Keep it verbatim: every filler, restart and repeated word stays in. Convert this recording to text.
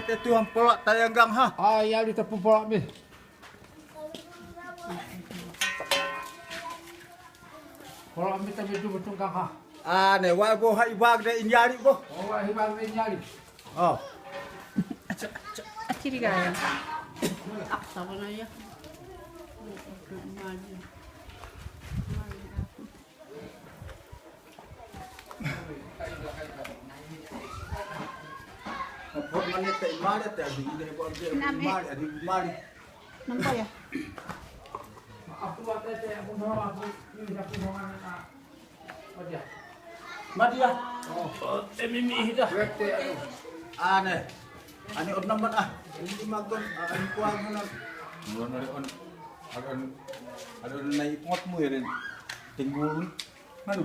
Te tuhan polak tayang gang ha. A, iali tapung polak mi. Polak mi tabe tu betung gang ha. A, ne, wa bo ha ibak de inyali bo. O, wa ibak de inyali. O. Ciri kaya. Ak, sama na ya. Pot mane te imali te adi ide ko adi imali adi imali. Nampak ya? Madia. O, te mimi hita. Ane. Ani on namban a. Ini magon, ani kuang hanan. Mulan ari on. Aron, aron nai ipngot mu eren. Tinggul. Manu.